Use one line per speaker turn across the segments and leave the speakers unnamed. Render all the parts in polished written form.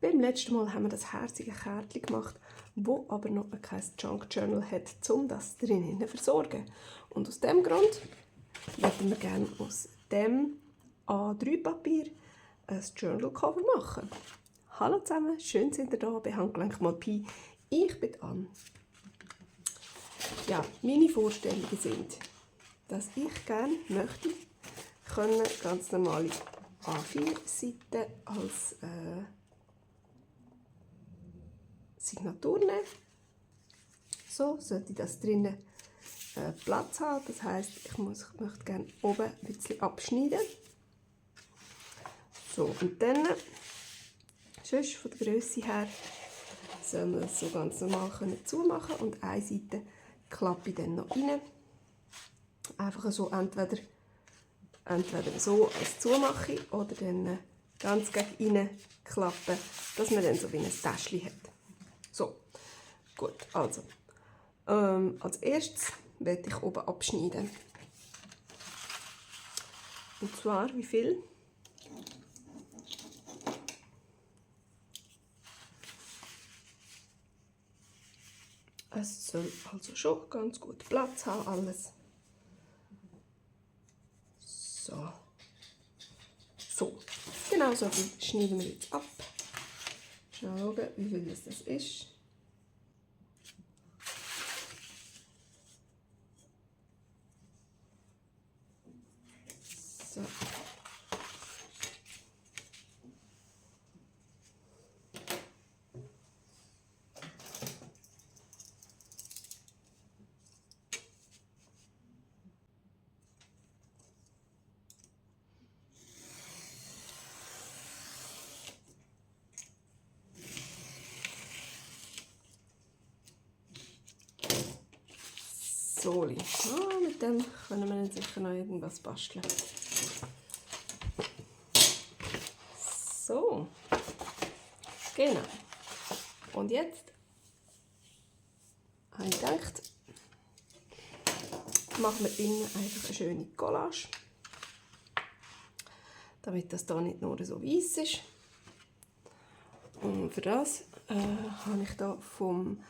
Beim letzten Mal haben wir das herzige Kärtchen gemacht, wo aber noch kein Junk Journal hat, um das drinnen zu versorgen. Und aus diesem Grund möchten wir gerne aus dem A3-Papier ein Journal Cover machen. Hallo zusammen, schön sind ihr da bei Handgelenk mal Pi. Ich bin Anne. Ja, meine Vorstellungen sind, dass ich gerne möchte, ganz normale A4-Seiten als Signatur nehmen. So sollte das drinnen Platz haben. Das heisst, ich möchte gerne oben ein bisschen abschneiden. So, und dann, sonst von der Grösse her, soll man es so ganz normal zumachen und eine Seite klappe ich dann noch rein. Einfach so, entweder so als zumache oder dann ganz gegen rein klappen, dass man dann so wie ein Täschchen hat. So, gut, also als erstes werde ich oben abschneiden. Und zwar wie viel? Es soll also schon ganz gut Platz haben, alles. So. So. Genau so viel schneiden wir jetzt ab. Schauen, wie viel das ist. So. Soli. Mit dem können wir sicher noch irgendwas basteln. So. Genau. Und jetzt habe ich gedacht, machen wir innen einfach eine schöne Collage. Damit das hier nicht nur so weiss ist. Und für das habe ich hier vom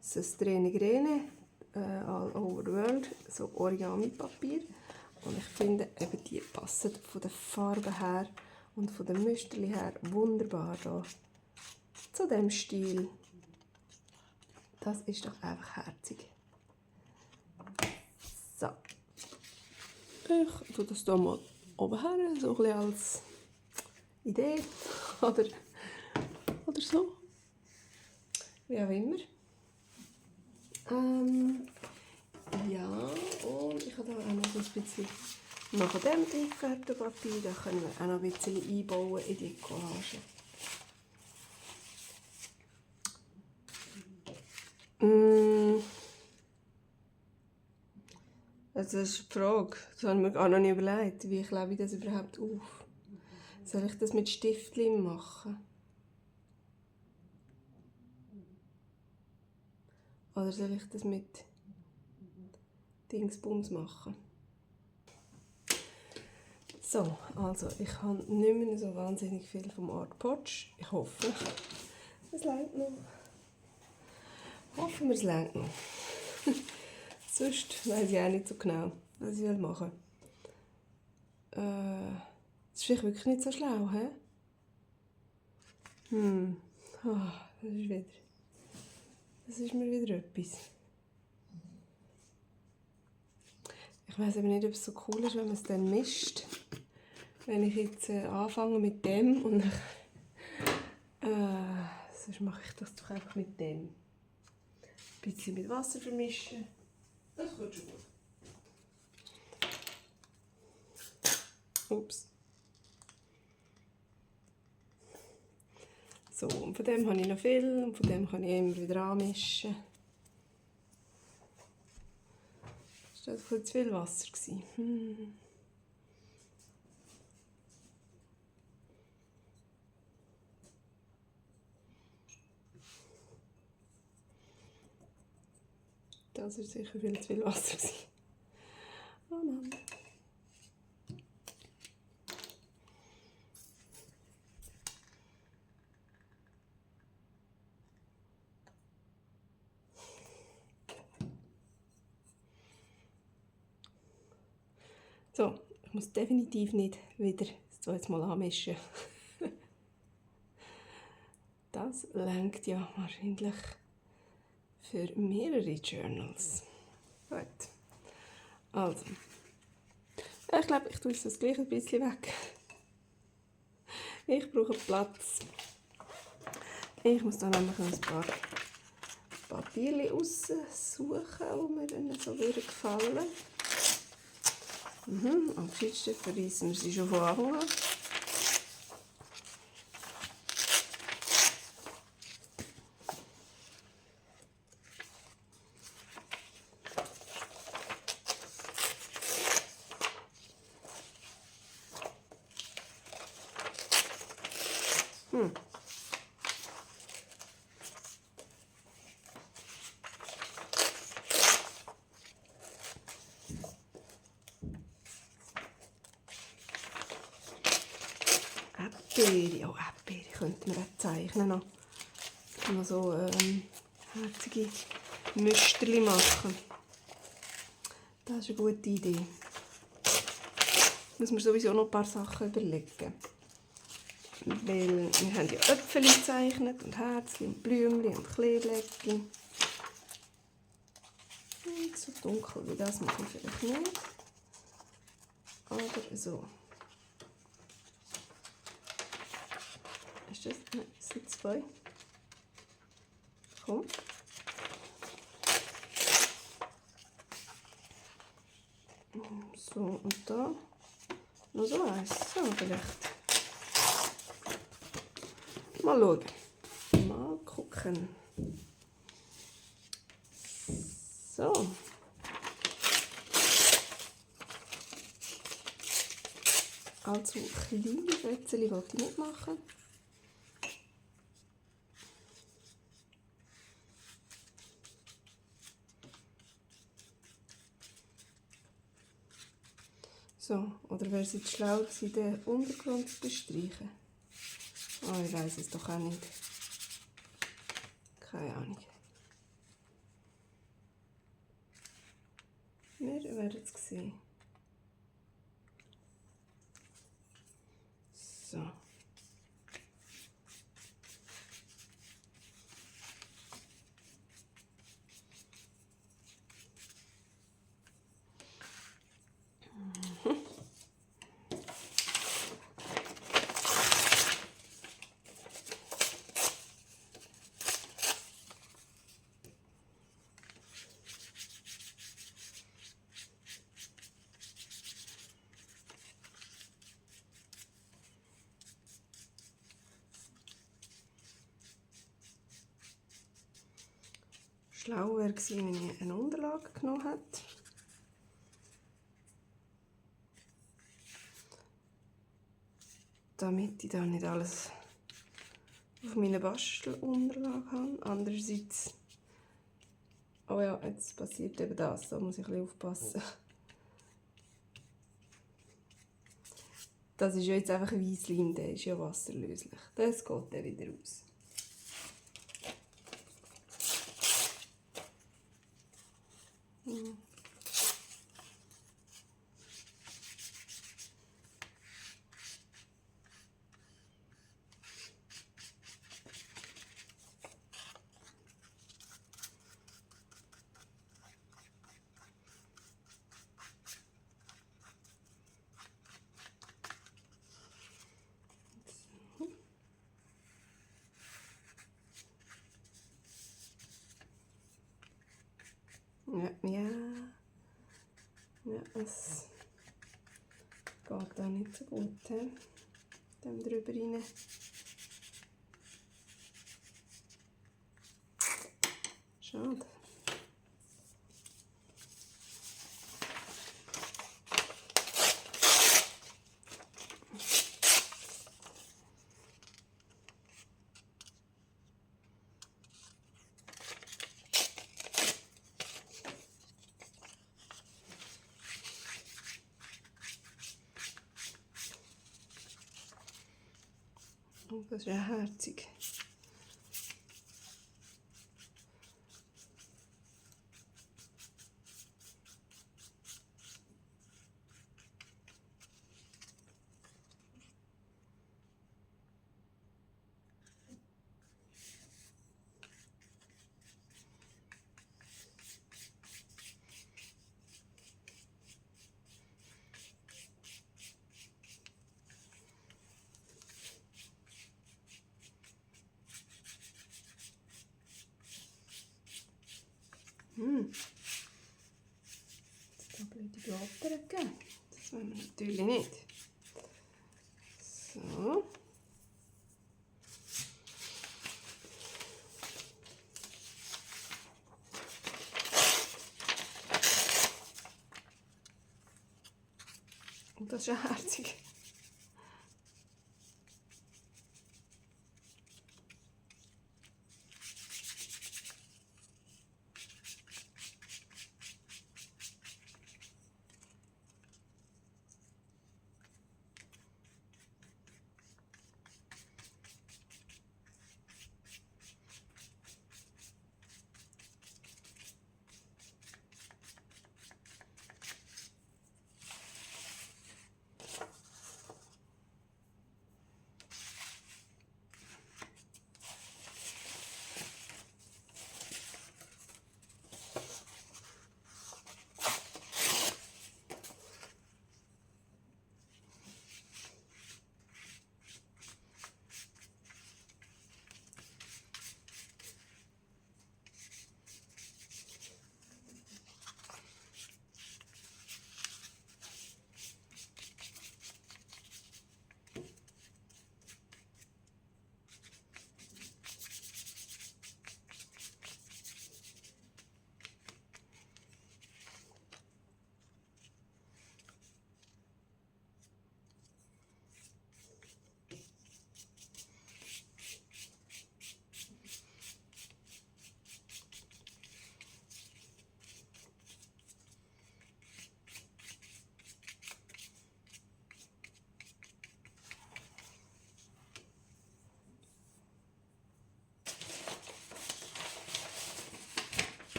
Sestrene Grene All Over the World so Origami-Papier. Und ich finde, eben die passen von der Farbe her und von den Müsterchen her wunderbar da zu diesem Stil. Das ist doch einfach herzig. So. Ich tue das hier mal oben her, so ein bisschen als Idee oder so. Wie auch immer. Ja, und ich habe da auch noch so ein bisschen nach dem Dickkartonpapier, da können wir auch noch ein bisschen einbauen in die Collage. Also das ist die Frage, das habe ich mir auch noch nicht überlegt, wie klebe ich das überhaupt auf? Soll ich das mit Stiftchen machen? Oder soll ich das mit Dingsbums machen? So, also ich habe nicht mehr so wahnsinnig viel vom Art Potsch. Ich hoffe, es reicht noch. Hoffen wir, es reicht noch. Sonst weiß ich auch nicht so genau, was ich machen will. Das ist vielleicht wirklich nicht so schlau, hä? Das ist mir wieder etwas. Ich weiß aber nicht, ob es so cool ist, wenn man es dann mischt. Wenn ich jetzt anfange mit dem und sonst mache ich das doch einfach mit dem. Ein bisschen mit Wasser vermischen. Das kommt schon gut. Ups. So, und von dem habe ich noch viel und von dem kann ich immer wieder anmischen. Das war zu viel Wasser. Das war sicher viel zu viel Wasser. Oh Mann. So, ich muss definitiv nicht wieder das zweite Mal anmischen. Das reicht ja wahrscheinlich für mehrere Journals. Gut. Also, ich glaube, ich tue jetzt das gleich ein bisschen weg. Ich brauche Platz. Ich muss da nämlich ein paar Papierchen aussuchen, die mir dann so gefallen würden. Am geschicktesten verreissen wir sie schon von Anfang an. Erdbeere könnte man auch zeichnen. Noch so herzige Müsterchen machen. Das ist eine gute Idee. Muss man sowieso noch ein paar Sachen überlegen. Weil wir haben ja Äpfel gezeichnet und Herzchen und Blümchen und Kleeblättchen. Und so dunkel wie das mache ich vielleicht nicht. Aber so. Ist das? Nein, es sind zwei. Komm. So, und da noch so eins. So, vielleicht. Mal schauen. Mal gucken. So. Allzu kleine Rätsel wollte ich nicht machen. So, oder wäre es jetzt schlau gewesen, den Untergrund zu bestreichen? Oh, ich weiss es doch auch nicht. Keine Ahnung. Wir werden es sehen. So. Schlau wäre gewesen, wenn ich eine Unterlage genommen hätte. Damit ich da nicht alles auf meiner Bastelunterlage habe. Andererseits, oh ja, jetzt passiert eben das, da muss ich ein bisschen aufpassen. Das ist ja jetzt einfach ein Weissleim, der ist ja wasserlöslich. Das geht dann wieder raus. Ja, es geht auch nicht so gut. Dann drüber rein. Schade. Oh, das ist ja herzig. Jetzt da blöde Blätter gegeben. Das wollen wir natürlich nicht. So. Und das ist ja herzig.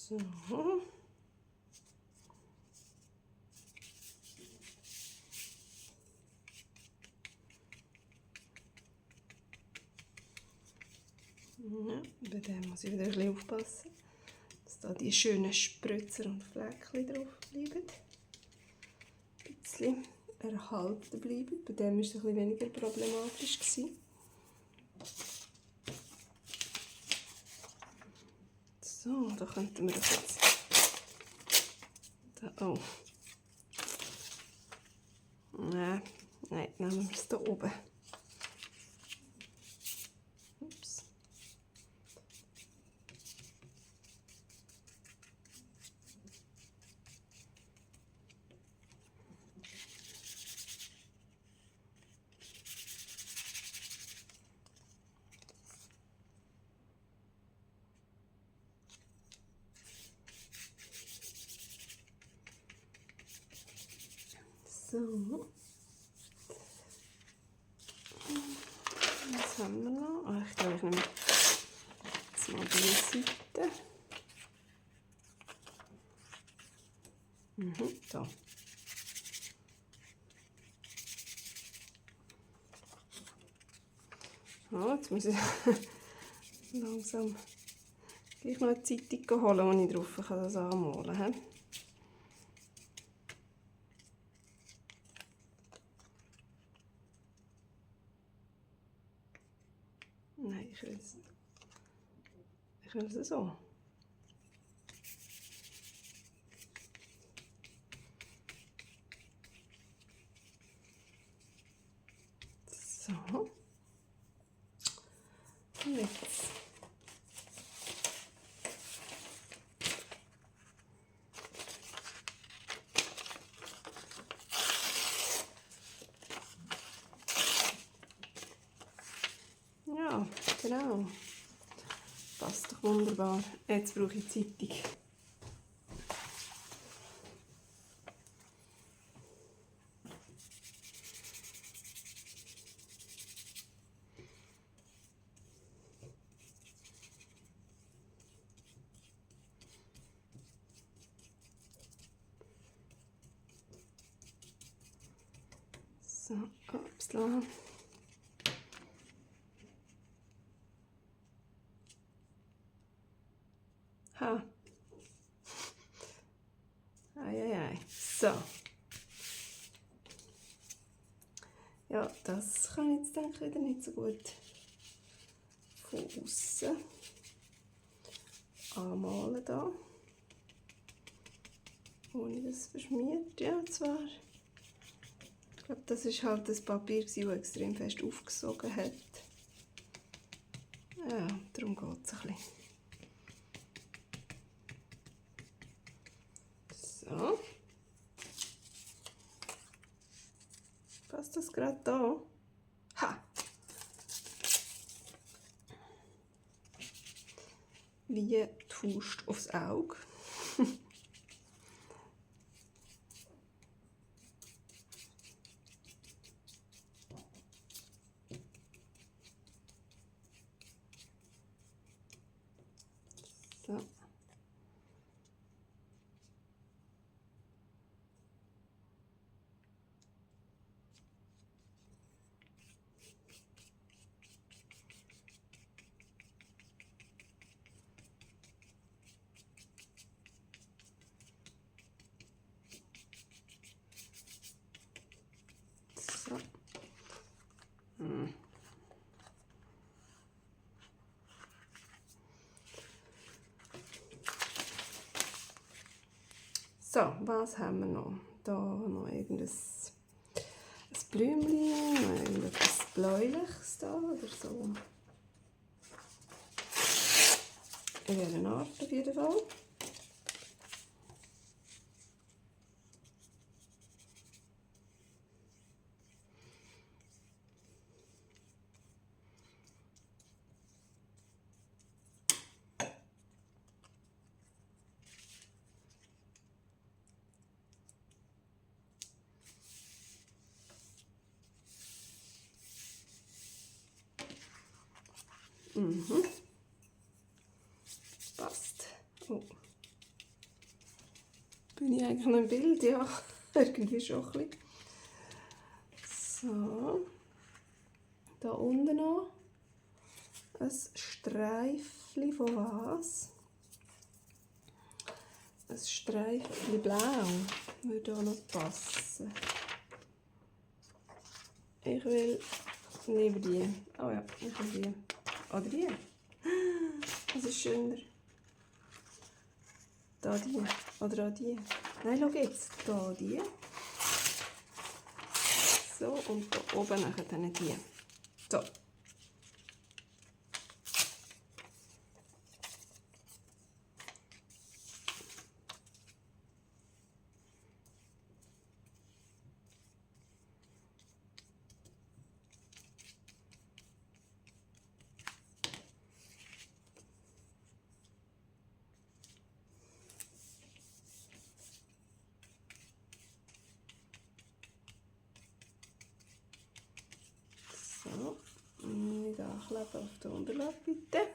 So. Ja, bei dem muss ich wieder ein bisschen aufpassen, dass da die schönen Spritzer und Fleckchen drauf bleiben. Ein bisschen erhalten bleiben. Bei dem war es ein bisschen weniger problematisch. So, da könnten wir das jetzt. Da, oh. Nein, nehmen wir es da oben. Ups. So. Was haben wir noch? Oh, ich glaube, ich nehme jetzt mal diese Seite. Da. So, jetzt muss ich langsam gleich noch eine Zeitung holen, wo ich drauf kann das anmalen kann. Nein, ich will es so. So. Und jetzt. Ja, genau. Passt doch wunderbar. Jetzt brauche ich Zeitung. So, upsla. Ha. Eieiei. So. Ja, das kann ich jetzt denke ich wieder nicht so gut von außen anmalen da. Ohne dass es verschmiert. Ja, zwar. Ich glaube, das war halt das Papier, das extrem fest aufgesogen hat. Ja, darum geht es ein bisschen. So. Passt das gerade da? Ha! Wie tust aufs Auge? So. So. So, was haben wir noch? Da noch irgendein Blümchen, noch irgendetwas Bläuliches da oder so. In dieser Art auf jeden Fall. Passt. Oh. Bin ich eigentlich noch im Bild? Ja, irgendwie schon ein bisschen. So. Da unten noch ein Streifchen von was? Ein Streifchen blau würde auch noch passen. Ich will lieber die. Oh ja, ich will die. Oder die. Was ist schöner? Da die. Oder auch die. Nein, schau jetzt. Da die. So, und da oben nachher dann die. So. So, nicht ankleben auf der Unterlage, bitte.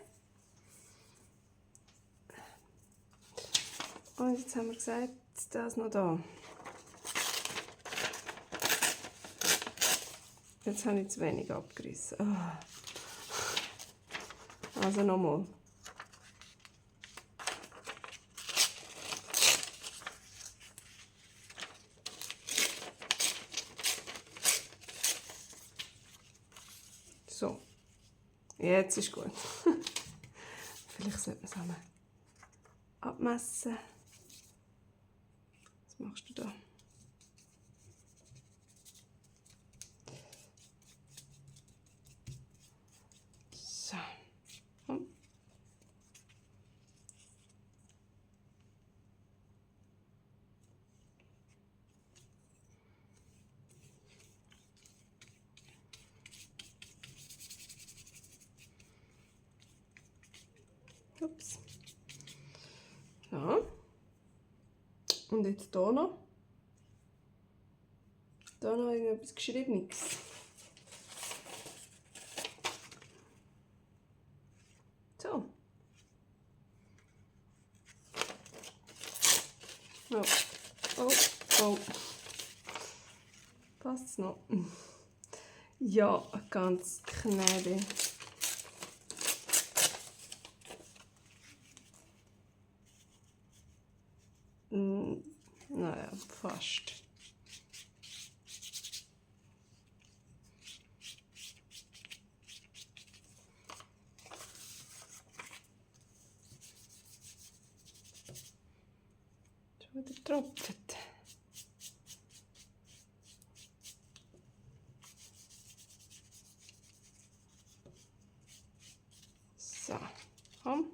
Und jetzt haben wir gesagt, das noch da. Jetzt habe ich zu wenig abgerissen. Oh. Also nochmal. So, jetzt ist gut. Vielleicht sollte man es einmal abmessen. Was machst du da? So. Ups. Ja. Und jetzt hier noch. Da noch irgendetwas Geschriebenes. So. Oh. Oh. Oh. Passt jetzt noch? Ja, ganz Knäbe. Naja, fast. Schon wieder tropft. So, komm.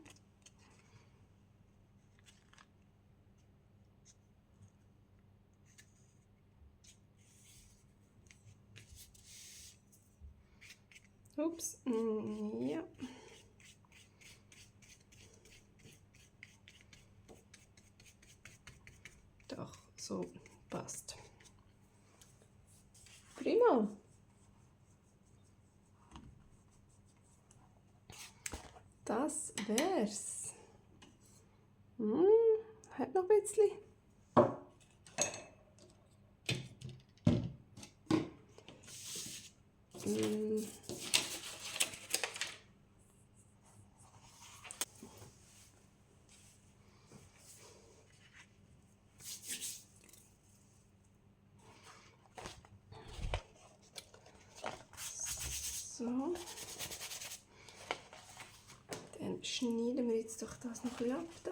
Ups, ja. Doch, so passt. Prima. Das wär's. Hat noch ein bisschen. So. Dann schneiden wir jetzt doch das noch ein bisschen ab. Da.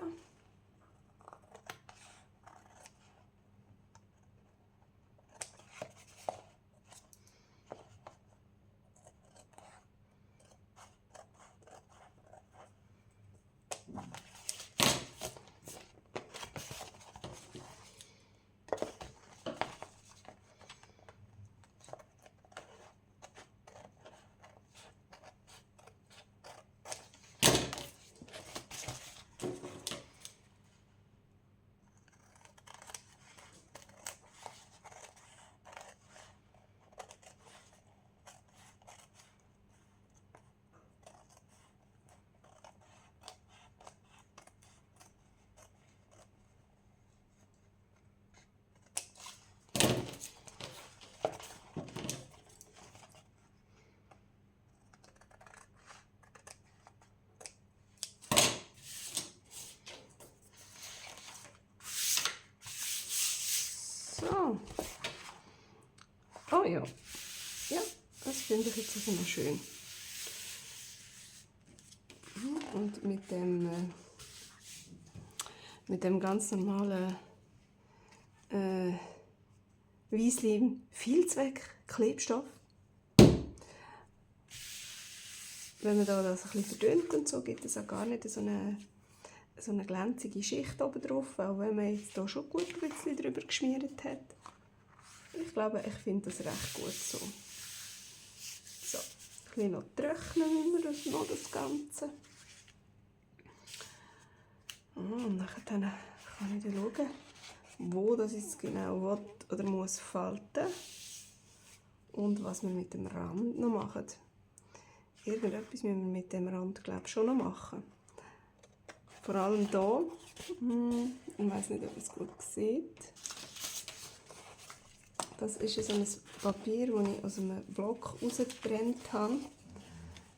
So. Oh ja. Ja, das finde ich jetzt also noch schön. Und mit dem ganz normalen Weissleim Vielzweck-Klebstoff. Wenn man da das ein bisschen verdünnt und so, gibt es auch gar nicht so eine glänzige Schicht oben drauf, auch wenn man jetzt hier schon gut ein bisschen drüber geschmiert hat. Ich glaube, ich finde das recht gut so. So, ein bisschen noch trocknen wir das Ganze. Und dann kann ich dann schauen, wo das jetzt genau will oder muss falten und was wir mit dem Rand noch machen. Irgendetwas müssen wir mit dem Rand, glaube ich, schon noch machen. Vor allem hier. Ich weiß nicht, ob ihr es gut sieht. Das ist so ein Papier, das ich aus einem Block rausgetrennt habe.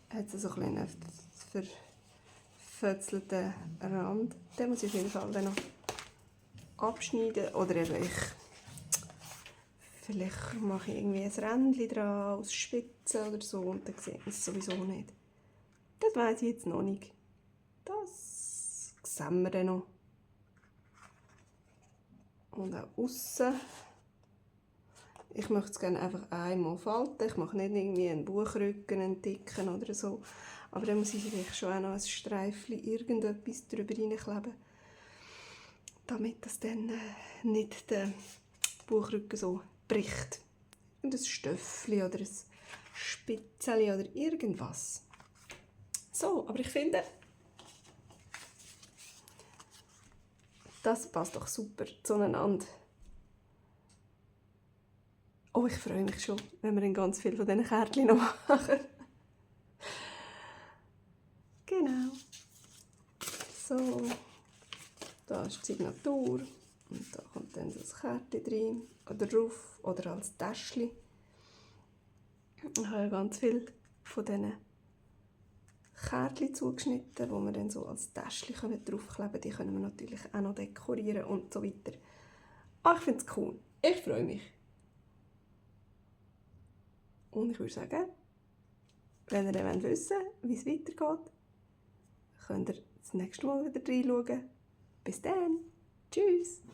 Hat so einen verfötzelten Rand. Den muss ich auf jeden Fall dann noch abschneiden. Oder eben vielleicht mache ich irgendwie ein Rändchen dran aus Spitzen oder so und dann sieht man es sowieso nicht. Das weiss ich jetzt noch nicht. Das sehen wir dann noch. Und auch aussen. Ich möchte es gerne einfach einmal falten. Ich mache nicht irgendwie einen Buchrücken, einen dicken oder so. Aber dann muss ich vielleicht schon auch noch ein Streifchen irgendetwas drüber reinkleben, damit das dann nicht den Buchrücken so bricht. Und ein Stöffli oder ein Spitzeli oder irgendwas. So, aber ich finde, das passt doch super zueinander. Oh, ich freue mich schon, wenn wir dann ganz viel von diesen Kärtchen noch machen. Genau. So, da ist die Signatur und da kommt dann das Kärtchen rein oder drauf oder als Täschchen. Ich habe ja ganz viele von diesen Kärtchen zugeschnitten, die wir dann so als Täschchen draufkleben können. Die können wir natürlich auch noch dekorieren und so weiter. Ich finde es cool. Ich freue mich. Und ich würde sagen, wenn ihr dann wissen wollt, wie es weitergeht, könnt ihr das nächste Mal wieder reinschauen. Bis dann. Tschüss.